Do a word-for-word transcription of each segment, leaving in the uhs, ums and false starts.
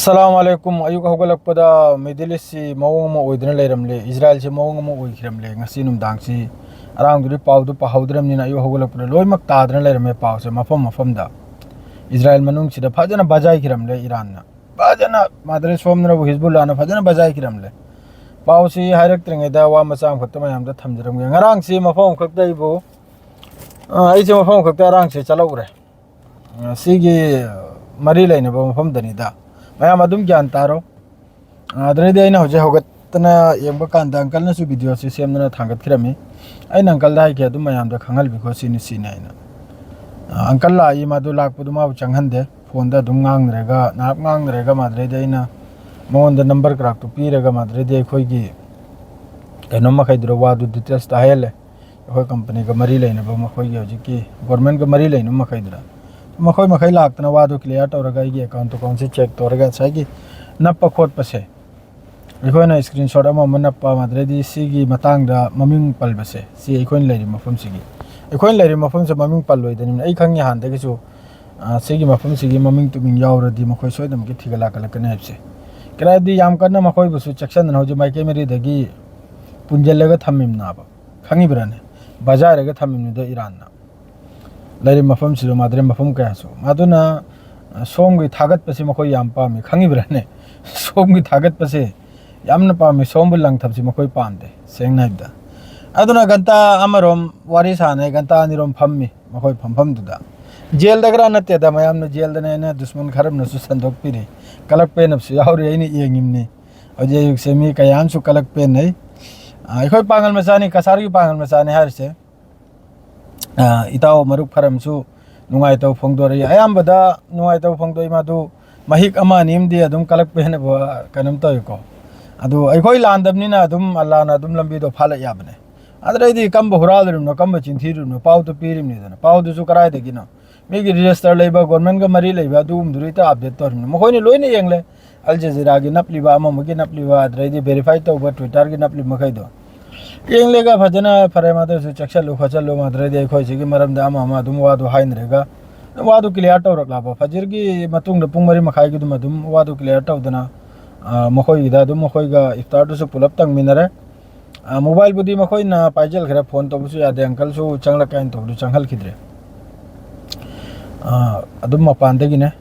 ꯑꯁꯂꯥꯃꯨ ꯑꯂꯥꯏꯀꯨꯝ꯫ ꯑꯌꯨꯛ ꯍꯧꯒꯠꯂꯛꯄꯗ Middle East ꯁꯤ ꯃꯑꯣꯡ ꯑꯃ ꯑꯣꯏꯗꯨꯅ ꯂꯩꯔꯝꯂꯦ, ꯏꯖꯔꯥꯏꯜꯁꯤ ꯃꯑꯣꯡ ꯑꯃ ꯑꯣꯏꯈꯤꯔꯝꯂꯦ꯫ ꯉꯁꯤ ꯅꯨꯡꯗꯥꯡꯁꯤ ꯑꯔꯥꯡꯗꯨꯗꯤ ꯄꯥꯎꯗꯨ ꯄꯥꯍꯧꯗ꯭ꯔꯕꯅꯤꯅ ꯑꯌꯨꯛ ꯍꯧꯒꯠꯂꯛꯄꯗ ꯂꯣꯏꯅꯃꯛ ꯇꯥꯗꯅ ꯂꯩꯔꯝꯃꯦ ꯄꯥꯎꯁꯦ ꯃꯐꯝ ꯃꯐꯝꯗ꯫ ꯏꯖꯔꯥꯏꯜ ꯃꯅꯨꯡꯁꯤꯗ ꯐꯖꯅ ꯕꯖꯥꯏꯈꯤꯔꯝꯂꯦ ꯏꯔꯥꯟꯅ꯫ ꯐꯖꯅ ꯃꯥꯗꯔꯦ ꯁꯣꯝꯗꯅꯕꯨ ꯍꯤꯖꯕꯨꯜꯂꯥꯅ ꯐꯖꯅ ꯕꯖꯥꯏꯈꯤꯔꯝꯂꯦ꯫ ꯄꯥꯎꯁꯤ ꯍꯥꯏꯔꯛꯇ꯭ꯔꯤꯉꯩꯗ ꯋꯥ ꯃꯆꯥ ꯑꯃꯈꯛꯇ ꯃꯌꯥꯝꯗ ꯊꯝꯖꯔꯝꯒꯦ꯫ ꯉꯔꯥꯡꯁꯤ ꯃꯐꯝ ꯑꯃꯈꯛꯇ ꯑꯩꯕꯨ, ꯑ, ꯑꯩꯁꯦ ꯃꯐꯝ ꯑꯃꯈꯛꯇ ꯑꯔꯥꯡꯁꯦ ꯆꯠꯂꯛꯎꯔꯦ꯫ ꯑ, ꯁꯤꯒꯤ ꯃꯔꯤ ꯂꯩꯅꯕ ꯃꯐꯝꯗꯅꯤꯗ꯫ ꯃꯌꯥꯝ ꯑꯗꯨꯝ ꯒ꯭ꯌꯥꯟ ꯇꯥꯔꯣ꯫ ꯑ, ꯑꯗꯨꯗꯩꯗꯤ ꯑꯩꯅ ꯍꯧꯖꯤꯛ ꯍꯧꯒꯠꯇꯅ ꯌꯦꯡꯕ ꯀꯥꯟꯗ ꯑꯪꯀꯜꯅꯁꯨ ꯚꯤꯗꯤꯑꯣꯁꯤ ꯁꯦꯝꯗꯅ ꯊꯥꯡꯒꯠꯈꯤꯔꯝꯃꯤ꯫ ꯑꯩꯅ ꯑꯪꯀꯜꯗ ꯍꯥꯏꯈꯤ ꯑꯗꯨꯝ ꯃꯌꯥꯝꯗ ꯈꯪꯍꯜꯕꯤꯈꯣ ꯁꯤꯅꯤ ꯁꯤꯅꯤ ꯍꯥꯏꯅ꯫ ꯑ, ꯑꯪꯀꯜ ꯂꯥꯛꯏ, ꯃꯥꯗꯨ ꯂꯥꯛꯄꯗꯨ ꯃꯥꯕꯨ ꯆꯪꯍꯟꯗꯦ꯫ ꯐꯣꯟꯗ ꯑꯗꯨꯝ ꯉꯥꯡꯅꯔꯒ, ꯉꯥꯏꯍꯥꯛ ꯉꯥꯡꯅꯔꯒ ꯃꯥꯗꯨꯗꯩꯗꯤ ꯑꯩꯅ ꯃꯉꯣꯟꯗ ꯅꯝꯕꯔ ꯀꯔꯥꯛꯇꯨ ꯄꯤꯔꯒ ꯃꯥꯗꯨꯗꯩꯗꯤ ꯑꯩꯈꯣꯏꯒꯤ ꯀꯩꯅꯣ ꯃꯈꯩꯗꯨꯗ ꯋꯥꯗꯨ ꯗꯤꯇꯦꯜꯁꯇ ꯍꯥꯏꯍꯜꯂꯦ꯫ ꯑꯩꯈꯣꯏ ꯀꯝꯄꯅꯤꯒ ꯃꯔꯤ ꯂꯩꯅꯕ, ꯃꯈꯣꯏꯒꯤ ꯍꯧꯖꯤꯛꯀꯤ ꯒꯣꯔꯃꯦꯟꯒ ꯃꯔꯤ ꯂꯩꯅꯕ ꯃꯈꯩꯗꯨꯗ꯫ ꯃꯈꯣꯏ ꯃꯈꯩ ꯂꯥꯛꯇꯅ ꯋꯥꯗꯨ ꯀ꯭ꯂꯤꯌꯥꯔ ꯇꯧꯔꯒ ꯑꯩꯒꯤ ꯑꯦꯀꯥꯎꯟ ꯇꯦꯀꯥꯎꯟꯁꯦ ꯆꯦꯛ ꯇꯧꯔꯒ ꯉꯁꯥꯏꯒꯤ ꯅꯞꯄ ꯈꯣꯠꯄꯁꯦ, ꯑꯩꯈꯣꯏꯅ ꯏꯁꯀ꯭ꯔꯤꯟ ꯁꯣꯠ ꯑꯃ ꯑꯃ ꯅꯞꯄ ꯑꯃ, ꯑꯗꯨꯗꯩꯗꯤ ꯁꯤꯒꯤ ꯃꯇꯥꯡꯗ ꯃꯃꯤꯡ ꯄꯜꯕꯁꯦ, ꯁꯤ ꯑꯩꯈꯣꯏꯅ ꯂꯩꯔꯤꯕ ꯃꯐꯝꯁꯤꯒꯤ, ꯑꯩꯈꯣꯏꯅ ꯂꯩꯔꯤꯕ ꯃꯐꯝꯁꯦ ꯃꯃꯤꯡ ꯄꯜꯂꯣꯏꯗꯕꯅꯤꯅ ꯑꯩ ꯈꯪꯉꯤ ꯍꯥꯟꯅꯗꯒꯤꯁꯨ, ꯑ, ꯁꯤꯒꯤ ꯃꯐꯝꯁꯤꯒꯤ ꯃꯃꯤꯡ ꯇꯨꯃꯤꯡ ꯌꯥꯎꯔꯗꯤ ꯃꯈꯣꯏ ꯁꯣꯏꯗꯅꯃꯛꯀꯤ ꯊꯤꯒꯠꯂꯛꯀꯅꯤ ꯍꯥꯏꯕꯁꯦ꯫ ꯀꯔꯥꯏꯗꯤ ꯌꯥꯝ ꯀꯟꯅ ꯃꯈꯣꯏꯕꯨꯁꯨ ꯆꯦꯛꯁꯤꯟꯗꯅ ꯍꯧꯖꯤꯛ ꯃꯥꯏꯀꯩ ꯃꯔꯤꯗꯒꯤ ꯄꯨꯟꯁꯤꯜꯂꯒ ꯊꯝꯃꯤꯕꯅꯥꯕ, ꯈꯪꯉꯤꯕ꯭ꯔꯥꯅꯦ? ꯕꯖꯥꯔꯒ ꯊꯝꯃꯤꯕꯅꯤꯗ ꯏꯔꯥꯟꯅ꯫ ꯂꯩꯔꯤꯕ ꯃꯐꯝꯁꯤꯁꯨ ꯃꯥꯗ꯭ꯔꯦ ꯃꯐꯝ ꯀꯌꯥꯁꯨ꯫ ꯃꯗꯨꯅ, ꯑ, ꯁꯣꯝꯒꯤ ꯊꯥꯒꯠꯄꯁꯤ ꯃꯈꯣꯏ ꯌꯥꯝ ꯄꯥꯝꯃꯤ, ꯈꯪꯉꯤꯕ꯭ꯔꯥꯅꯦ? ꯁꯣꯝꯒꯤ ꯊꯥꯒꯠꯄꯁꯦ ꯌꯥꯝꯅ ꯄꯥꯝꯃꯤ꯫ ꯁꯣꯝꯕꯨ ꯂꯪꯊꯕꯁꯤ ꯃꯈꯣꯏ ꯄꯥꯝꯗꯦ, ꯁꯦꯡꯅ ꯍꯥꯏꯕꯗ꯫ ꯑꯗꯨꯅ ꯘꯟꯇꯥ ꯑꯃꯔꯣꯝ ꯋꯥꯔꯤ ꯁꯥꯟꯅꯩ, ꯘꯟꯇꯥ ꯑꯅꯤꯔꯣꯝ ꯐꯝꯃꯤ ꯃꯈꯣꯏ ꯐꯝꯐꯝꯗꯨꯗ꯫ ꯖꯦꯜꯗ ꯈꯔ ꯅꯠꯇꯦꯗ, ꯃꯌꯥꯝꯅ ꯖꯦꯜꯗꯅꯦ ꯍꯥꯏꯅ ꯗꯨꯁꯃꯟ ꯈꯔ ꯑꯃꯅꯁꯨ ꯁꯟꯗꯣꯛꯄꯤꯔꯤ꯫ ꯀꯂꯛ ꯄꯦꯟꯅꯕꯁꯨ ꯌꯥꯎꯔꯤ, ꯑꯩꯅ ꯌꯦꯡꯉꯤꯕꯅꯤ꯫ ꯍꯧꯖꯤꯛ ꯑꯌꯨꯛꯁꯦ ꯃꯤ ꯀꯌꯥ ꯑꯃꯁꯨ ꯀꯂꯛ ꯄꯦꯟꯅꯩ꯫ ꯑ, ꯑꯩꯈꯣꯏ ꯄꯥꯡꯒꯜ ꯃꯆꯥꯅꯤ, ꯀꯁꯥꯔꯒꯤ ꯄꯥꯡꯒꯜ ꯃꯆꯥꯅꯤ ꯍꯥꯏꯔꯤꯁꯦ꯫ ꯑ, ꯏꯇꯥꯎ ꯃꯔꯨꯞ ꯈꯔ ꯑꯃꯁꯨ ꯅꯨꯡꯉꯥꯏꯇꯕ ꯐꯣꯡꯗꯣꯔꯛꯏ꯫ ꯑꯌꯥꯝꯕꯗ ꯅꯨꯡꯉꯥꯏꯇꯕ ꯐꯣꯡꯗꯣꯛꯏ, ꯃꯗꯨ ꯃꯍꯤꯛ ꯑꯃ ꯑꯅꯤ ꯑꯃꯗꯤ ꯑꯗꯨꯝ ꯀꯂꯛꯄ ꯍꯦꯟꯅꯕ ꯀꯩꯅꯣꯝ ꯇꯧꯏꯀꯣ꯫ ꯑꯗꯨ ꯑꯩꯈꯣꯏ ꯂꯥꯟꯗꯕꯅꯤꯅ ꯑꯗꯨꯝ ꯑꯜꯂꯥꯅ ꯑꯗꯨꯝ ꯂꯝꯕꯤꯗꯣ ꯐꯥꯜꯂꯛ ꯌꯥꯕꯅꯦ꯫ ꯑꯗꯨꯗꯩꯗꯤ ꯀꯝꯕ ꯍꯨꯔꯥꯜꯂꯤꯕꯅꯣ, ꯀꯝꯕ ꯆꯤꯟꯊꯤꯔꯤꯕꯅꯣ, ꯄꯥꯎꯗꯨ ꯄꯤꯔꯤꯕꯅꯤꯗꯅ꯫ ꯄꯥꯎꯗꯨꯁꯨ ꯀꯗꯥꯏꯗꯒꯤꯅꯣ? ꯃꯤꯒꯤ ꯔꯦꯖꯤꯁꯇꯔ ꯂꯩꯕ, ꯒꯣꯔꯃꯦꯟꯒ ꯃꯔꯤ ꯂꯩꯕ ꯑꯗꯨꯒꯨꯝꯕꯗꯨꯗꯤ ꯍꯦꯛꯇ ꯑꯞꯗꯦꯠ ꯇꯧꯔꯤꯕꯅꯤ꯫ ꯃꯈꯣꯏꯅ ꯂꯣꯏꯅ ꯌꯦꯡꯂꯦ꯫ ꯑꯜ ꯖꯖꯤꯔꯥꯒꯤ ꯅꯞꯂꯤꯕ, ꯑꯃ ꯑꯃꯒꯤ ꯅꯞꯂꯤꯕ, ꯑꯗꯨꯗꯩꯗꯤ ꯚꯦꯔꯤꯐꯥꯏ ꯇꯧꯕ Twitter ꯒꯤ ꯅꯞꯂꯤꯕ ꯃꯈꯩꯗꯣ꯫ ꯌꯦꯡꯂꯦꯒ ꯐꯖꯅ ꯐꯔꯦ, ꯃꯗꯨꯁꯨ ꯆꯦꯛꯁꯜꯂꯨ ꯈꯣꯠꯆꯜꯂꯨ, ꯃꯗꯨꯗꯩꯗꯤ ꯑꯩꯈꯣꯏ ꯁꯤꯒꯤ ꯃꯔꯝꯗ ꯑꯃ ꯑꯃ ꯑꯗꯨꯝ ꯋꯥꯗꯣ ꯍꯥꯏꯅꯔꯒ ꯋꯥꯗꯨ clear ꯇꯧꯔꯛꯂꯕ? ꯐꯖꯤꯔꯒꯤ ꯃꯇꯨꯡꯗ ꯄꯨꯡ ꯃꯔꯤ ꯃꯈꯥꯏꯒꯤꯗꯨꯝ ꯑꯗꯨꯝ ꯋꯥꯗꯨ clear ꯇꯧꯗꯅ, ꯑ, ꯃꯈꯣꯏꯒꯤꯗ ꯑꯗꯨꯝ ꯃꯈꯣꯏꯒ ꯏꯐꯇꯥꯔꯗꯨꯁꯨ ꯄꯨꯂꯞ ꯇꯪꯃꯤꯟꯅꯔꯦ꯫ ꯑ, mobileꯕꯨꯗꯤ ꯃꯈꯣꯏꯅ ꯄꯥꯏꯖꯈ꯭ꯔꯦ, ꯐꯣꯟ ꯇꯧꯕꯁꯨ ꯌꯥꯗꯦ, ꯑꯪꯀꯜꯁꯨ ꯆꯪꯂꯛꯀꯦ ꯍꯥꯏꯅ ꯇꯧꯕꯗꯨ ꯆꯪꯍꯜꯈꯤꯗ꯭ꯔꯦ꯫ ꯑ, ꯑꯗꯨꯝ ꯃꯄꯥꯟꯗꯒꯤꯅꯦ꯫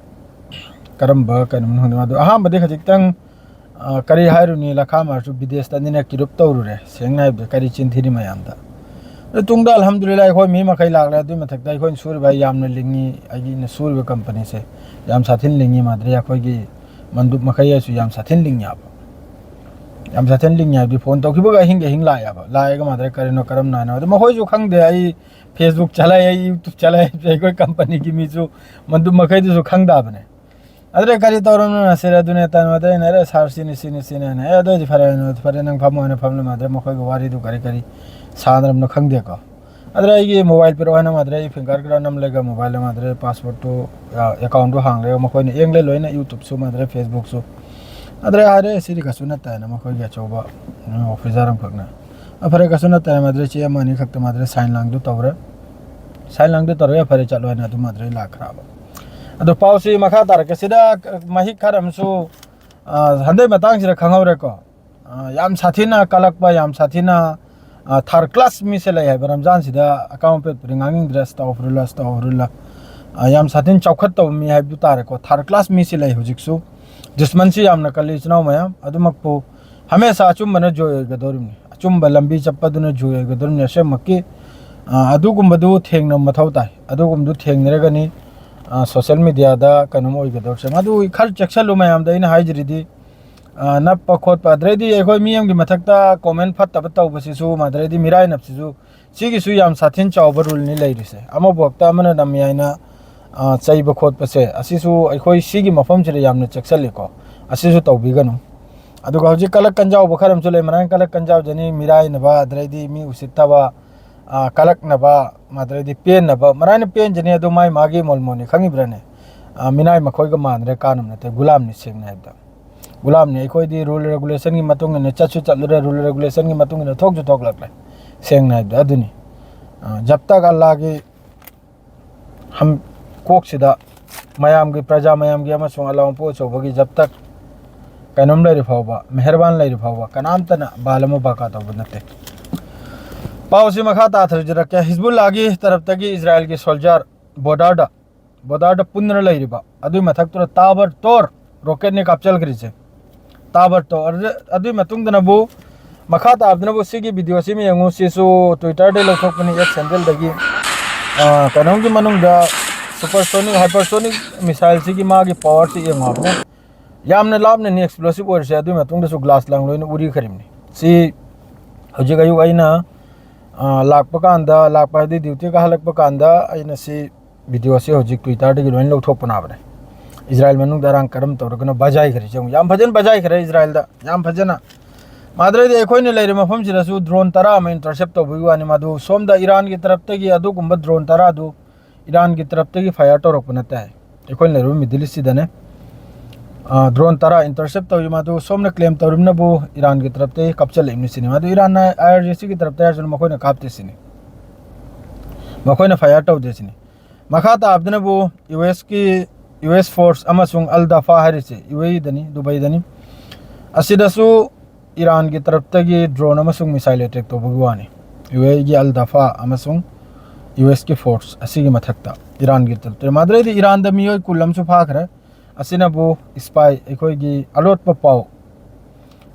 ꯀꯔꯝꯕ ꯀꯩꯅꯣꯅꯣ ꯈꯪꯗꯦ꯫ ꯑꯗꯣ ꯑꯍꯥꯟꯕꯗꯤ ꯈꯖꯤꯛꯇꯪ, ꯑ, ꯀꯔꯤ ꯍꯥꯏꯔꯨꯅꯤ, ꯂꯈꯥꯃꯔꯁꯨ ꯕꯤꯗꯦꯁꯇꯅꯤꯅ ꯀꯤꯔꯨꯞ ꯇꯧꯔꯨꯔꯦ꯫ ꯁꯦꯡꯅ ꯍꯥꯏꯕꯗ ꯀꯔꯤ ꯆꯤꯟ ꯊꯤꯔꯤ ꯃꯌꯥꯝꯗ꯫ ꯑꯗꯣ ꯇꯨꯡꯗ ꯑꯜꯍꯝꯗꯨꯂꯤꯜꯂꯥꯍ ꯑꯩꯈꯣꯏ ꯃꯤ ꯃꯈꯩ ꯂꯥꯛꯂꯦ꯫ ꯑꯗꯨꯏ ꯃꯊꯛꯇ ꯑꯩꯈꯣꯏꯅ ꯁꯨꯔꯤꯕ ꯌꯥꯝꯅ ꯂꯤꯡꯉꯤ, ꯑꯩꯒꯤꯅ ꯁꯨꯔꯤꯕ ꯀꯝꯄꯅꯤꯁꯦ ꯌꯥꯝ ꯁꯥꯊꯤꯅ ꯂꯤꯡꯉꯤ꯫ ꯃꯥꯗ꯭ꯔꯦ ꯑꯩꯈꯣꯏꯒꯤ ꯃꯟꯗꯨꯞ ꯃꯈꯩ ꯍꯥꯏꯁꯨ ꯌꯥꯝ ꯁꯥꯊꯤꯅ ꯂꯤꯡꯉꯦ ꯍꯥꯏꯕ꯫ ꯌꯥꯝ ꯁꯥꯊꯤꯅ ꯂꯤꯡꯉꯦ ꯍꯥꯏꯕꯗꯤ ꯐꯣꯟ ꯇꯧꯈꯤꯕꯒ ꯑꯍꯤꯡꯒ ꯑꯍꯤꯡ ꯂꯥꯛꯑꯦꯕ꯫ ꯂꯥꯛꯑꯦꯒ ꯃꯥꯗ꯭ꯔꯦ ꯀꯔꯤꯅꯣ ꯀꯔꯝꯅ ꯍꯥꯏꯅꯣ꯫ ꯑꯗꯣ ꯃꯈꯣꯏꯁꯨ ꯈꯪꯗꯦ ꯑꯩ Facebook ꯆꯂꯥꯏ, ꯑꯩ YouTube ꯆꯂꯥꯏ, ꯑꯩꯈꯣꯏ ꯀꯝꯄꯅꯤꯒꯤ ꯃꯤꯁꯨ ꯃꯟꯗꯨꯞ ꯃꯈꯩꯗꯨꯁꯨ ꯈꯪꯗꯕꯅꯦ꯫ ꯑꯗꯨꯗ ꯀꯔꯤ ꯇꯧꯔꯝꯅꯣ ꯁꯤꯔ ꯑꯗꯨꯅꯦ ꯇꯟ ꯃꯗꯩꯅ ꯑꯔꯦ ꯁꯥꯔ ꯁꯤꯅꯤ, ꯁꯤꯅꯤ, ꯁꯤꯅꯤ ꯍꯥꯏꯅ꯫ ꯑꯦ, ꯑꯗꯨ ꯑꯣꯏꯗꯤ ꯐꯔꯦ, ꯐꯔꯦ, ꯅꯪ ꯐꯝꯃꯣ ꯍꯥꯏꯅ ꯐꯝꯂꯝꯃꯗ꯭ꯔꯦ꯫ ꯃꯈꯣꯏꯒꯤ ꯋꯥꯔꯤꯗꯨ ꯀꯔꯤ ꯀꯔꯤ ꯁꯥꯟꯅꯔꯝꯅꯣ ꯈꯪꯗꯦꯀꯣ꯫ ꯑꯗꯨꯗ ꯑꯩꯒꯤ mobile ꯄꯤꯔꯛꯑꯣ ꯍꯥꯏꯅ ꯃꯥꯗ꯭ꯔꯦ ꯑꯩ finger ꯈꯔ ꯅꯝꯂꯒ mobile ꯃꯥꯗ꯭ꯔꯦ passwordꯇꯨ, ꯑ, accountꯇꯨ ꯍꯥꯡꯂꯒ ꯃꯈꯣꯏꯅ ꯌꯦꯡꯂꯦ ꯂꯣꯏꯅ YouTubeꯁꯨ ꯃꯥꯗ꯭ꯔꯦ Facebookꯁꯨ꯫ ꯑꯗꯨꯗ ꯍꯥꯏꯔꯦ ꯁꯤꯗꯤ ꯀꯩꯁꯨ ꯅꯠꯇꯦ ꯍꯥꯏꯅ ꯃꯈꯣꯏꯒꯤ ꯑꯆꯧꯕ, ꯎꯝ, officer ꯑꯃꯈꯛꯅ꯫ ꯑ, ꯐꯔꯦ, ꯀꯩꯁꯨ ꯅꯠꯇꯦ ꯍꯥꯏꯅ ꯃꯥꯗ꯭ꯔꯦ ꯆꯦ ꯑꯃ ꯑꯅꯤ ꯈꯛꯇ ꯃꯥꯗ꯭ꯔꯦ sign ꯂꯥꯡꯗꯨ ꯇꯧꯔꯦ꯫ Sign ꯂꯥꯡꯗꯨ ꯇꯧꯔꯦ, ꯐꯔꯦ ꯆꯠꯂꯣ ꯍꯥꯏꯅ ꯑꯗꯨ ꯃꯥꯗ꯭ꯔꯦ ꯂꯥꯛꯈ꯭ꯔꯕ꯫ ꯑꯗꯣ ꯄꯥꯎꯁꯤ ꯃꯈꯥ ꯇꯥꯔꯛꯀꯦ꯫ ꯁꯤꯗ ꯃꯍꯤꯛ ꯈꯔ ꯑꯃꯁꯨ, ꯑ, ꯍꯟꯗꯛ ꯃꯇꯥꯡꯁꯤꯗ ꯈꯪꯍꯧꯔꯦꯀꯣ꯫ ꯑ, ꯌꯥꯝ ꯁꯥꯊꯤꯅ ꯀꯜꯂꯛꯄ, ꯌꯥꯝ ꯁꯥꯊꯤꯅ, ꯑ, third class ꯃꯤꯁꯦ ꯂꯩ ꯍꯥꯏꯕ ꯔꯝꯖꯥꯟꯁꯤꯗ꯫ ꯑꯀꯥꯎ ꯑꯄꯦꯠꯄꯗꯤ ꯉꯥꯡꯅꯤꯡꯗ꯭ꯔꯦ꯫ ꯑꯁꯇꯥꯎꯐꯤꯔꯨꯜꯂꯥ, ꯑꯁꯇꯥꯎꯐꯤꯔꯨꯜꯂꯥ꯫ ꯑ, ꯌꯥꯝ ꯁꯥꯊꯤꯅ ꯆꯥꯎꯈꯠꯇꯕ ꯃꯤ ꯍꯥꯏꯕꯗꯨ ꯇꯥꯔꯦꯀꯣ꯫ Third class ꯃꯤꯁꯦ ꯂꯩ ꯍꯧꯖꯤꯛꯁꯨ꯫ ꯗꯨꯁꯃꯟꯁꯤ ꯌꯥꯝꯅ ꯀꯜꯂꯤ ꯏꯆꯤꯟ ꯏꯅꯥꯎ ꯃꯌꯥꯝ꯫ ꯑꯗꯨꯃꯛꯄꯨ ꯍꯃꯦꯁꯥ ꯑꯆꯨꯝꯕꯅ ꯖꯣꯏ ꯑꯣꯏꯒꯗꯧꯔꯤꯕꯅꯤ꯫ ꯑꯆꯨꯝꯕ ꯂꯝꯕꯤ ꯆꯠꯄꯗꯨꯅ ꯖꯣꯏ ꯑꯣꯏꯒꯗꯧꯔꯤꯕꯅꯤ ꯑꯁꯦꯡꯕꯃꯛꯀꯤ꯫ ꯑ, ꯑꯗꯨꯒꯨꯝꯕꯗꯨ ꯊꯦꯡꯅꯕ ꯃꯊꯧ ꯇꯥꯏ꯫ ꯑꯗꯨꯒꯨꯝꯕꯗꯨ ꯊꯦꯡꯅꯔꯒꯅꯤ, ꯑ, social mediaꯗ ꯀꯩꯅꯣꯝ ꯑꯣꯏꯒꯗꯧꯔꯤꯁꯦ꯫ ꯃꯗꯨ ꯈꯔ ꯆꯦꯛꯁꯜꯂꯨ ꯃꯌꯥꯝꯗ ꯑꯩꯅ ꯍꯥꯏꯖꯔꯤꯗꯤ꯫ ꯑ, ꯅꯞꯄ ꯈꯣꯠꯄ, ꯑꯗꯩꯗꯤ ꯑꯩꯈꯣꯏ ꯃꯤ ꯑꯃꯒꯤ ꯃꯊꯛꯇ comment ꯐꯠꯇꯕ ꯇꯧꯕꯁꯤꯁꯨ, ꯑꯗꯩꯗꯤ ꯃꯤꯔꯥꯏꯅꯕꯁꯤꯁꯨ, ꯁꯤꯒꯤꯁꯨ ꯌꯥꯝ ꯁꯥꯊꯤꯅ ꯆꯥꯎꯕ ruleꯅꯤ ꯂꯩꯔꯤꯁꯦ꯫ ꯑꯃꯕꯨ ꯍꯦꯛꯇ ꯑꯃꯅ ꯅꯝꯃꯤ ꯍꯥꯏꯅ, ꯑ, ꯆꯩꯕ ꯈꯣꯠꯄꯁꯦ, ꯑꯁꯤꯁꯨ ꯑꯩꯈꯣꯏ ꯁꯤꯒꯤ ꯃꯐꯝꯁꯤꯗ ꯌꯥꯝꯅ ꯆꯦꯛꯁꯤꯜꯂꯤꯀꯣ꯫ ꯑꯁꯤꯁꯨ ꯇꯧꯕꯤꯒꯅꯨ꯫ ꯑꯗꯨꯒ ꯍꯧꯖꯤꯛ ꯀꯂꯛ ꯀꯟꯖꯥꯎꯕ ꯈꯔ ꯑꯃꯁꯨ ꯂꯩ, ꯃꯔꯥꯏꯅ ꯀꯂꯛ ꯀꯟꯖꯥꯎꯖꯅꯤ, ꯃꯤꯔꯥꯏꯅꯕ, ꯑꯗꯩꯗꯤ ꯃꯤ ꯎꯁꯤꯠꯇꯕ, ꯑ, ꯀꯂꯛꯅꯕ, ꯑꯗꯩꯗꯤ ꯄꯦꯟꯅꯕ, ꯃꯔꯥꯏꯅ ꯄꯦꯟꯖꯅꯤ, ꯑꯗꯨ ꯃꯥꯏ ꯃꯥꯒꯤ ꯃꯣꯜ ꯃꯣꯜꯅꯤ, ꯈꯪꯉꯤꯕ꯭ꯔꯅꯦ? ꯑ, ꯃꯤꯅꯥꯏ ꯃꯈꯣꯏꯒ ꯃꯥꯟꯅꯔꯦ, ꯀꯥꯟꯅꯕ ꯅꯠꯇꯦ, ꯒꯨꯂꯥꯝꯅꯤ ꯁꯦꯡꯅ ꯍꯥꯏꯕꯗ꯫ ꯒꯨꯂꯥꯝꯅꯤ꯫ ꯑꯩꯈꯣꯏꯗꯤ rule regulationꯒꯤ ꯃꯇꯨꯡ ꯏꯟꯅ ꯆꯠꯁꯨ ꯆꯠꯂꯨꯔꯦ, rule regulationꯒꯤ ꯃꯇꯨꯡ ꯏꯟꯅ ꯊꯣꯛꯁꯨ ꯊꯣꯛꯂꯛꯂꯦ꯫ ꯁꯦꯡꯅ ꯍꯥꯏꯕꯗ ꯑꯗꯨꯅꯤ꯫ ꯑ, ꯖꯕ ꯇꯛ ꯑꯜꯂꯥꯒꯤ ꯍꯝ-, ꯀꯣꯛꯁꯤꯗ ꯃꯌꯥꯝꯒꯤ, ꯄ꯭ꯔꯖꯥ ꯃꯌꯥꯝꯒꯤ ꯑꯃꯁꯨꯡ ꯑꯂꯥꯎ ꯄꯣ ꯑꯆꯧꯕꯒꯤ ꯖꯕ ꯇꯛ ꯀꯩꯅꯣꯝ ꯂꯩꯔꯤ ꯐꯥꯎꯕ, ꯃꯦꯍꯔꯕꯥꯟ ꯂꯩꯔꯤ ꯐꯥꯎꯕ, ꯀꯅꯥꯝꯇꯅ ꯕꯥꯜ ꯑꯃ ꯕꯥꯀꯥ ꯇꯧꯕ ꯅꯠꯇꯦ꯫ ꯄꯥꯎꯁꯤ ꯃꯈꯥ ꯇꯥꯊꯔꯖꯔꯛꯀꯦ꯫ ꯍꯤꯖꯕꯨꯜꯂꯥꯒꯤ ꯇꯔꯞꯇꯒꯤ ꯏꯖꯔꯥꯏꯜꯒꯤ ꯁꯣꯜꯖꯔ ꯕꯣꯔꯗꯔꯗ, ꯕꯣꯔꯗꯔꯗ ꯄꯨꯟꯗꯨꯅ ꯂꯩꯔꯤꯕ, ꯑꯗꯨꯒꯤ ꯃꯊꯛꯇꯨꯗ ꯇꯥꯕꯔ ꯇꯣꯔ ꯔꯣꯀꯦꯠꯅꯤ ꯀꯥꯞꯆꯈ꯭ꯔꯤꯁꯦ꯫ ꯇꯥꯕꯔ ꯇꯣꯔ꯫ ꯑꯗꯨ-, ꯑꯗꯨꯒꯤ ꯃꯇꯨꯡꯗꯅꯕꯨ, ꯃꯈꯥ ꯇꯥꯕꯗꯅꯕꯨ ꯁꯤꯒꯤ ꯚꯤꯗꯤꯑꯣꯁꯤ ꯑꯃ ꯌꯦꯡꯉꯨ꯫ ꯁꯤꯁꯨ Twitter-ꯗꯒꯤ ꯂꯧꯊꯣꯛꯄꯅꯤ, ꯑꯦꯛꯁ ꯍꯦꯟꯗꯜꯗꯒꯤ꯫ ꯑꯥ, ꯀꯩꯅꯣꯝꯒꯤ ꯃꯅꯨꯡꯗ supersonic, hypersonic missile-ꯁꯤꯒꯤ ꯃꯥꯒꯤ power-ꯁꯤ ꯌꯦꯡꯉꯣ ꯍꯥꯏꯕꯅꯦ꯫ ꯌꯥꯝꯅ ꯂꯥꯞꯅꯅꯤ explosive ꯑꯣꯏꯔꯤꯁꯦ, ꯑꯗꯨꯒꯤ ꯃꯇꯨꯡꯗꯁꯨ glass ꯂꯥꯡ ꯂꯣꯏꯅ ꯎꯔꯤꯈ꯭ꯔꯤꯕꯅꯤ꯫ ꯁꯤ ꯍꯧꯖꯤꯛ ꯑꯌꯨꯛ ꯑꯩꯅ, ꯑꯥ, ꯂꯥꯛꯄ ꯀꯥꯟꯗ, ꯂꯥꯛꯄ ꯍꯥꯏꯗꯤ duty ꯀꯥꯍꯜꯂꯛꯄ ꯀꯥꯟꯗ ꯑꯩꯅ ꯁꯤ ꯚꯤꯗꯤꯑꯣꯁꯤ ꯍꯧꯖꯤꯛ Twitter-ꯗꯒꯤ ꯂꯣꯏꯅ ꯂꯧꯊꯣꯛꯄꯅꯦ꯫ ꯏꯖꯔꯥꯏꯜ ꯃꯅꯨꯡꯗ ꯏꯔꯥꯡ ꯀꯔꯝ ꯇꯧꯔꯒꯅ ꯕꯖꯥꯏꯈ꯭ꯔꯦ, ꯌꯦꯡꯉꯨ꯫ ꯌꯥꯝ ꯐꯖꯅ ꯕꯖꯥꯏꯈ꯭ꯔꯦ ꯏꯖꯔꯥꯏꯜꯗ, ꯌꯥꯝ ꯐꯖꯅ꯫ ꯃꯥꯗ꯭ꯔꯩꯗꯤ ꯑꯩꯈꯣꯏꯅ ꯂꯩꯔꯤꯕ ꯃꯐꯝꯁꯤꯗꯁꯨ drone ꯇꯔꯥ ꯑꯃ intercept ꯇꯧꯕꯒꯤ ꯋꯥꯅꯤ꯫ ꯃꯗꯨ ꯁꯣꯝꯗ ꯏꯔꯥꯟꯒꯤ ꯇꯔꯞꯇꯒꯤ ꯑꯗꯨꯒꯨꯝꯕ drone ꯇꯔꯥꯗꯨ ꯏꯔꯥꯟꯒꯤ ꯇꯔꯞꯇꯒꯤ fire ꯇꯧꯔꯛꯄ ꯅꯠꯇꯦ ꯍꯥꯏ꯫ ꯑꯩꯈꯣꯏꯅ ꯂꯩꯔꯤꯕ Middle East-ꯁꯤꯗꯅꯦ, ꯑ, drone ꯇꯔꯥ intercept ꯇꯧꯔꯤ꯫ ꯃꯗꯨ ꯁꯣꯝꯅ claim ꯇꯧꯔꯤꯕꯅꯕꯨ ꯏꯔꯥꯟꯒꯤ ꯇꯔꯞꯇꯒꯤ ꯀꯥꯞꯆꯜꯂꯛꯏꯕꯅꯤ ꯁꯤꯅꯤ꯫ ꯃꯗꯨ ꯏꯔꯥꯟꯅ I R G C-ꯒꯤ ꯇꯔꯞꯇ ꯍꯥꯏꯔꯁꯨ ꯃꯈꯣꯏꯅ ꯀꯥꯞꯇꯦ ꯁꯤꯅꯤ, ꯃꯈꯣꯏꯅ fire ꯇꯧꯗꯦ ꯁꯤꯅꯤ꯫ ꯃꯈꯥ ꯇꯥꯕꯗꯅꯕꯨ U S-ꯀꯤ, U S force ꯑꯃꯁꯨꯡ ꯑꯜ ꯗꯐꯥ ꯍꯥꯏꯔꯤꯁꯦ U A E-ꯗꯅꯤ, ꯗꯨꯕꯩꯗꯅꯤ꯫ ꯑꯁꯤꯗꯁꯨ ꯏꯔꯥꯟꯒꯤ ꯇꯔꯞꯇꯒꯤ drone ꯑꯃꯁꯨꯡ missile attack ꯇꯧꯕꯒꯤ ꯋꯥꯅꯤ꯫ U A E-ꯒꯤ ꯑꯜ ꯗꯐꯥ ꯑꯃꯁꯨꯡ U S-ꯀꯤ force ꯑꯁꯤꯒꯤ ꯃꯊꯛꯇ ꯏꯔꯥꯟꯒꯤ ꯇꯔꯞꯇ꯫ ꯃꯗꯨꯗꯩꯗꯤ ꯏꯔꯥꯟꯗ ꯃꯤꯑꯣꯏ ꯀꯨꯟ ꯑꯃꯁꯨ ꯐꯥꯈ꯭ꯔꯦ꯫ ꯑꯁꯤꯅꯕꯨ spy, ꯑꯩꯈꯣꯏꯒꯤ ꯑꯂꯣꯠꯄ ꯄꯥꯎ,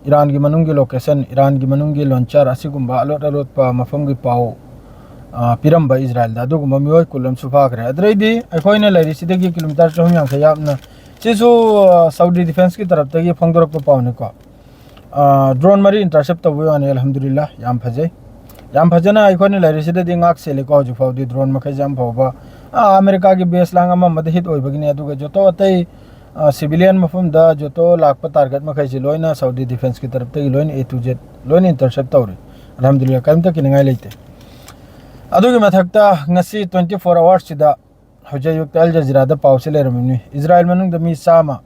ꯏꯔꯥꯟꯒꯤ ꯃꯅꯨꯡꯒꯤ location, ꯏꯔꯥꯟꯒꯤ ꯃꯅꯨꯡꯒꯤ launcher ꯑꯁꯤꯒꯨꯝꯕ ꯑꯂꯣꯠ ꯑꯂꯣꯠꯄ ꯃꯐꯝꯒꯤ ꯄꯥꯎ, ꯑ, ꯄꯤꯔꯝꯕ ꯏꯖꯔꯥꯏꯜꯗ ꯑꯗꯨꯒꯨꯝꯕ ꯃꯤꯑꯣꯏ ꯀꯨꯟ ꯑꯃꯁꯨ ꯐꯥꯈ꯭ꯔꯦ꯫ ꯑꯗꯨꯗꯩꯗꯤ ꯑꯩꯈꯣꯏꯅ ꯂꯩꯔꯤꯁꯤꯗꯒꯤ kilometre ꯆꯍꯨꯝ ꯌꯥꯡꯈꯩ ꯂꯥꯞꯅ, ꯁꯤꯁꯨ, ꯑ, Saudi defence-ꯀꯤ ꯇꯔꯞꯇꯒꯤ ꯐꯣꯡꯗꯣꯔꯛꯄ ꯄꯥꯎꯅꯤꯀꯣ꯫ ꯑ, drone ꯃꯔꯤ intercept ꯇꯧꯕꯒꯤ ꯋꯥꯅꯤ, ꯑꯜꯍꯝꯗꯨꯂꯤꯜꯂꯥ, ꯌꯥꯝ ꯐꯖꯩ꯫ ꯌꯥꯝ ꯐꯖꯅ ꯑꯩꯈꯣꯏꯅ ꯂꯩꯔꯤꯁꯤꯗꯗꯤ ꯉꯥꯛ ꯁꯦꯜꯂꯤꯀꯣ ꯍꯧꯖꯤꯛ ꯐꯥꯎꯗꯤ drone ꯃꯈꯩꯁꯦ ꯑꯃ ꯐꯥꯎꯕ꯫ ꯑ, ꯑꯃꯦꯔꯤꯀꯥꯒꯤ base ꯂꯥꯡ ꯑꯃ ꯑꯃꯗ hit ꯑꯣꯏꯕꯒꯤꯅꯤ, ꯑꯗꯨꯒ ꯖꯣꯇꯣ ꯑꯇꯩ, ꯑ, civilian ꯃꯐꯝꯗ ꯖꯣꯇꯣ ꯂꯥꯛꯄ target ꯃꯈꯩꯁꯤ ꯂꯣꯏꯅ Saudi defence-ꯀꯤ ꯇꯔꯞꯇꯒꯤ ꯂꯣꯏꯅ A to Z ꯂꯣꯏꯅ intercept ꯇꯧꯔꯤ꯫ ꯑꯜꯍꯝꯗꯨꯂꯤꯜꯂꯥ, ꯀꯔꯤꯝꯇ ꯀꯤꯅꯤꯡꯉꯥꯏ ꯂꯩꯇꯦ꯫ ꯑꯗꯨꯒꯤ ꯃꯊꯛꯇ ꯉꯁꯤ twenty four hours-ꯁꯤꯗ ꯍꯧꯖꯤꯛ ꯑꯌꯨꯛꯇ Al Jazeera-ꯗ ꯄꯥꯎꯁꯤ ꯂꯩꯔꯝꯃꯤꯕꯅꯤ, ꯏꯖꯔꯥꯏꯜ ꯃꯅꯨꯡꯗ ꯃꯤ ꯆꯥꯝꯃ,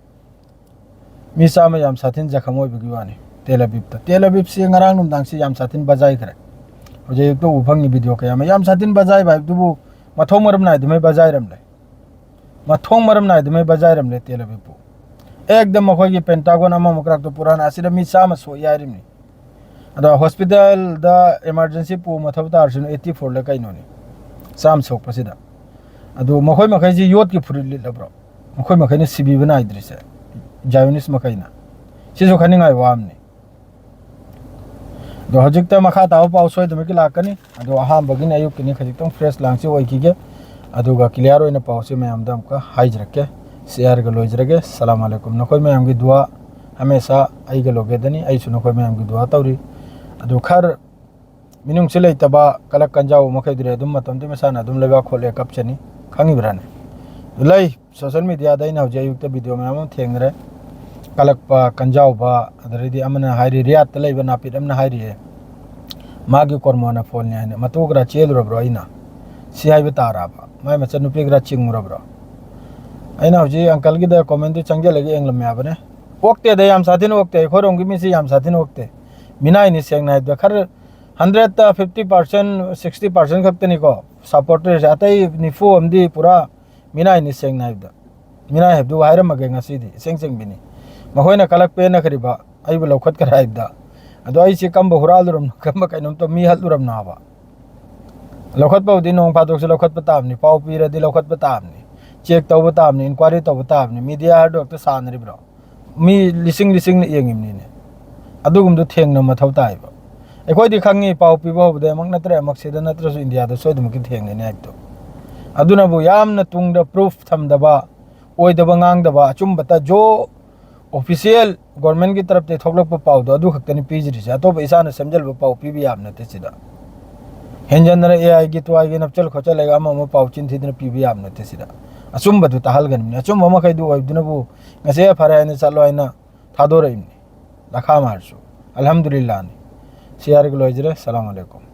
ꯃꯤ ꯆꯥꯝꯃ ꯌꯥꯝ ꯁꯥꯊꯤꯅ ꯖꯈꯝ ꯑꯣꯏꯕꯒꯤ ꯋꯥꯅꯤ꯫ ꯇꯦꯜ ꯑꯕꯤꯕꯇ, ꯇꯦꯜ ꯑꯕꯤꯕꯁꯤ ꯉꯔꯥꯡ ꯅꯨꯡꯗꯥꯡꯁꯤ ꯌꯥꯝ ꯁꯥꯊꯤꯅ ꯕꯖꯥꯏꯈ꯭ꯔꯦ꯫ ꯍꯧꯖꯤꯛ ꯑꯌꯨꯛꯇ ꯎꯕ ꯐꯪꯉꯤ video ꯀꯌꯥ ꯑꯃ꯫ ꯌꯥꯝ ꯁꯥꯊꯤꯅ ꯕꯖꯥꯏꯕ ꯍꯥꯏꯕꯗꯨꯕꯨ ꯃꯊꯣꯡ ꯃꯔꯝ ꯅꯥꯏꯗꯃꯩ ꯕꯖꯥꯏꯔꯝꯂꯦ꯫ ꯃꯊꯣꯡ ꯃꯔꯝ ꯅꯥꯏꯗꯃꯩ ꯕꯖꯥꯏꯔꯝꯂꯦ ꯇꯦꯜ ꯑꯕꯤꯕꯄꯨ꯫ ꯑꯦꯛꯗꯝ ꯃꯈꯣꯏꯒꯤ ꯄꯦꯟꯇꯥꯒꯣꯟ ꯑꯃꯃꯨꯛ ꯀ꯭ꯔꯥꯛꯇꯣ ꯄꯨꯔꯥꯅ ꯑꯁꯤꯗ ꯃꯤ ꯆꯥꯝꯃ ꯁꯣꯛꯏ ꯍꯥꯏꯔꯤꯕꯅꯤ꯫ ꯑꯗꯣ ꯍꯣꯁꯄꯤꯇꯥꯜꯗ ꯏꯃꯥꯔꯖꯦꯟꯁꯤ ꯄꯨ ꯃꯊꯧ ꯇꯥꯔꯁꯤꯅ ꯑꯩꯠꯇꯤ ꯐꯣꯔꯗ ꯀꯩꯅꯣꯅꯤ, ꯆꯥꯝꯃ ꯁꯣꯛꯄꯁꯤꯗ꯫ ꯑꯗꯨ ꯃꯈꯣꯏ ꯃꯈꯩꯁꯤ ꯌꯣꯠꯀꯤ ꯐꯨꯔꯤꯠ ꯂꯤꯠꯂꯕ꯭ꯔꯣ? ꯃꯈꯣꯏ ꯃꯈꯩꯅ ꯁꯤꯕꯤꯕ ꯅꯥꯏꯗ꯭ꯔꯤꯁꯦ, ꯖꯥꯏꯌꯣꯅꯤꯁ ꯃꯈꯩꯅ꯫ ꯁꯤꯁꯨ ꯈꯟꯅꯤꯡꯉꯥꯏ ꯋꯥ ꯑꯃꯅꯤ꯫ ꯑꯗꯣ ꯍꯧꯖꯤꯛꯇ ꯃꯈꯥ ꯇꯥꯕ ꯄꯥꯎ ꯁꯣꯏꯗꯅꯃꯛꯀꯤ ꯂꯥꯛꯀꯅꯤ꯫ ꯑꯗꯣ ꯑꯍꯥꯟꯕꯒꯤꯅꯤ, ꯑꯌꯨꯛꯀꯤꯅꯤ, ꯈꯖꯤꯛꯇꯪ ꯐ꯭ꯔꯦꯁ ꯂꯥꯡꯁꯤ ꯑꯣꯏꯈꯤꯒꯦ꯫ ꯑꯗꯨꯒ ꯀ꯭ꯂꯤꯌꯥꯔ ꯑꯣꯏꯅ ꯄꯥꯎꯁꯤ ꯃꯌꯥꯝꯗ ꯑꯃꯨꯛꯀ ꯍꯥꯏꯖꯔꯛꯀꯦ꯫ ꯁꯤ ꯍꯥꯏꯔꯒ ꯂꯣꯏꯖꯔꯒꯦ꯫ ꯁꯂꯥꯝ ꯑꯂꯩꯀꯨꯝ꯫ ꯅꯈꯣꯏ ꯃꯌꯥꯝꯒꯤ ꯗꯨꯋꯥ ꯍꯃꯦꯁꯥ ꯑꯩꯒ ꯂꯣꯒꯦꯗꯅꯤ꯫ ꯑꯩꯁꯨ ꯅꯈꯣꯏ ꯃꯌꯥꯝꯒꯤ ꯗꯨꯋꯥ ꯇꯧꯔꯤ꯫ ꯑꯗꯨ ꯈꯔ ꯃꯤꯅꯨꯡꯁꯤ ꯂꯩꯇꯕ ꯀꯂꯛ ꯀꯟꯖꯥꯎ ꯃꯈꯩꯗꯨꯗꯤ ꯑꯗꯨꯝ ꯃꯇꯝꯗꯨ ꯃꯁꯥꯅ ꯑꯗꯨꯝ ꯂꯩꯕꯥꯛ ꯈꯣꯠꯂꯦ ꯀꯞꯆꯅꯤ꯫ ꯈꯪꯉꯤꯕ꯭ꯔꯥꯅꯦ? ꯂꯩ꯫ ꯁꯣꯁꯦꯜ ꯃꯦꯗꯤꯌꯥꯗ ꯑꯩꯅ ꯍꯧꯖꯤꯛ ꯑꯌꯨꯛꯇ ꯚꯤꯗꯤꯑꯣ ꯃꯌꯥꯝ ꯑꯃ ꯊꯦꯡꯅꯔꯦ꯫ ꯀꯂꯛꯄ, ꯀꯟꯖꯥꯎꯕ, ꯑꯗꯨꯗꯩꯗꯤ ꯑꯃꯅ ꯍꯥꯏꯔꯤ, ꯔꯤꯌꯥꯠꯇ ꯂꯩꯕ ꯅꯥꯄꯤꯠ ꯑꯃꯅ ꯍꯥꯏꯔꯤꯌꯦ, ꯃꯥꯒꯤ ꯀꯣꯔꯃꯣꯅ ꯐꯣꯟꯅꯤ ꯍꯥꯏꯅ꯫ ꯃꯇꯨ ꯈꯔ ꯆꯦꯜꯂꯨꯔꯕ꯭ꯔꯣ ꯑꯩꯅ? ꯁꯤ ꯍꯥꯏꯕ ꯇꯥꯔꯕ? ꯃꯥꯏ ꯃꯆꯟꯅꯨꯄꯤ ꯈꯔ ꯆꯤꯡꯉꯨꯔꯕ꯭ꯔꯣ? ꯑꯩꯅ ꯍꯧꯖꯤꯛ ꯑꯪꯀꯜꯒꯤꯗ ꯀꯣꯃꯦꯟꯗꯨ ꯆꯪꯁꯤꯜꯂꯒ ꯌꯦꯡꯂꯝꯃꯦ ꯍꯥꯏꯕꯅꯦ꯫ ꯑꯣꯛꯇꯦꯗ, ꯌꯥꯝ ꯁꯥꯊꯤꯅ ꯑꯣꯛꯇꯦ꯫ ꯑꯩꯈꯣꯏꯔꯣꯝꯒꯤ ꯃꯤꯁꯤ ꯌꯥꯝ ꯁꯥꯊꯤꯅ ꯑꯣꯛꯇꯦ꯫ ꯃꯤꯅꯥꯏꯅꯤ ꯁꯦꯡꯅ ꯍꯥꯏꯕꯗ꯫ ꯈꯔ ꯍꯟꯗ꯭ꯔꯦꯠꯇ ꯐꯤꯐꯇꯤ ꯄꯥꯔꯁꯦꯟ, ꯁꯤꯛꯁꯇꯤ ꯄꯥꯔꯁꯦꯟ ꯈꯛꯇꯅꯤꯀꯣ ꯁꯞꯄꯣꯔꯇꯔꯁꯦ꯫ ꯑꯇꯩ ꯅꯤꯐꯨ ꯑꯃꯗꯤ ꯄꯨꯔꯥ ꯃꯤꯅꯥꯏꯅꯤ ꯁꯦꯡꯅ ꯍꯥꯏꯕꯗ꯫ ꯃꯤꯅꯥꯏ ꯍꯥꯏꯕꯗꯨ ꯍꯥꯏꯔꯝꯃꯒꯦ ꯉꯁꯤꯗꯤ ꯏꯁꯦꯡ ꯁꯦꯡꯕꯤꯅꯤ꯫ ꯃꯈꯣꯏꯅ ꯀꯂꯛ ꯄꯦꯟꯅꯈ꯭ꯔꯤꯕ ꯑꯩꯕꯨ ꯂꯧꯈꯠꯈ꯭ꯔꯦ ꯍꯥꯏꯕꯗ꯫ ꯑꯗꯣ ꯑꯩꯁꯦ ꯀꯝꯕ ꯍꯨꯔꯥꯜꯂꯨꯔꯝꯅꯣ, ꯀꯝꯕ ꯀꯩꯅꯣꯝꯇ ꯃꯤ ꯍꯠꯂꯨꯔꯝꯅꯣ ꯍꯥꯏꯕ꯫ ꯂꯧꯈꯠꯄꯕꯨꯗꯤ ꯅꯣꯡ ꯐꯥꯗꯣꯛꯁꯨ ꯂꯧꯈꯠꯄ ꯇꯥꯕꯅꯤ, ꯄꯥꯎ ꯄꯤꯔꯗꯤ ꯂꯧꯈꯠꯄ ꯇꯥꯕꯅꯤ, ꯆꯦꯛ ꯇꯧꯕ ꯇꯥꯕꯅꯤ, ꯏꯟꯀ꯭ꯋꯥꯏꯔꯤ ꯇꯧꯕ ꯇꯥꯕꯅꯤ꯫ ꯃꯤꯗꯤꯌꯥ ꯍꯥꯏꯔꯗꯨ ꯍꯦꯛꯇ ꯁꯥꯟꯅꯔꯤꯕ꯭ꯔꯣ? ꯃꯤ ꯂꯤꯁꯤꯡ ꯂꯤꯁꯤꯡꯅ ꯌꯦꯡꯉꯤꯕꯅꯤꯅꯦ꯫ ꯑꯗꯨꯒꯨꯝꯕꯗꯨ ꯊꯦꯡꯅ ꯃꯊꯧ ꯇꯥꯏꯕ꯫ ꯑꯩꯈꯣꯏꯗꯤ ꯈꯪꯉꯤ, ꯄꯥꯎ ꯄꯤꯕ ꯍꯧꯕꯗꯩ ꯑꯃꯨꯛ ꯅꯠꯇ꯭ꯔꯦ ꯑꯃꯨꯛ ꯁꯤꯗ ꯅꯠꯇ꯭ꯔꯁꯨ ꯏꯟꯗꯤꯌꯥꯗ ꯁꯣꯏꯗꯅꯃꯛꯀꯤ ꯊꯦꯡꯅꯅꯤ ꯍꯥꯏꯕꯗꯣ꯫ ꯑꯗꯨꯅꯕꯨ ꯌꯥꯝꯅ ꯇꯨꯡꯗ ꯄ꯭ꯔꯨꯐ ꯊꯝꯗꯕ, ꯑꯣꯏꯗꯕ ꯉꯥꯡꯗꯕ, ꯑꯆꯨꯝꯕꯇ ꯖꯣ ꯑꯣꯐꯤꯁꯤꯌꯦꯜ ꯒꯣꯔꯃꯦꯟꯒꯤ ꯇꯔꯞꯇꯒꯤ ꯊꯣꯛꯂꯛꯄ ꯄꯥꯎꯗꯣ ꯑꯗꯨ ꯈꯛꯇꯅꯤ ꯄꯤꯖꯔꯤꯁꯦ꯫ ꯑꯇꯣꯞꯄ ꯏꯁꯥꯅ ꯁꯦꯝꯖꯜꯂꯕ ꯄꯥꯎ ꯄꯤꯕ ꯌꯥꯕ ꯅꯠꯇꯦ ꯁꯤꯗ꯫ ꯍꯦꯟꯖꯟꯅ ꯑꯦ ꯑꯥꯏꯒꯤ ꯇꯨ ꯑꯥꯏꯒꯤ ꯅꯞꯆꯜ ꯈꯣꯠꯆꯜꯂꯒ ꯑꯃ ꯑꯃ ꯄꯥꯎ ꯆꯤꯟ ꯊꯤꯗꯅ ꯄꯤꯕ ꯌꯥꯕ ꯅꯠꯇꯦ ꯁꯤꯗ꯫ ꯑꯆꯨꯝꯕꯗꯨ ꯇꯥꯍꯜꯒꯅꯤꯕꯅꯤ꯫ ꯑꯆꯨꯝꯕ ꯃꯈꯩꯗꯨ ꯑꯣꯏꯕꯗꯨꯅꯕꯨ ꯉꯁꯤ ꯐꯔꯦ ꯍꯥꯏꯅ ꯆꯠꯂꯣ ꯍꯥꯏꯅ ꯊꯥꯗꯣꯔꯛꯏꯕꯅꯤ꯫ ꯂꯈꯥ ꯃꯥꯔꯁꯨ ꯑꯜꯍꯝꯗꯨꯂꯤꯜꯂꯥꯍꯅꯤ꯫ ꯁꯤ ꯍꯥꯏꯔꯒ ꯂꯣꯏꯖꯔꯦ꯫ ꯁꯂꯥꯝ ꯑꯂꯩꯀꯨꯝ꯫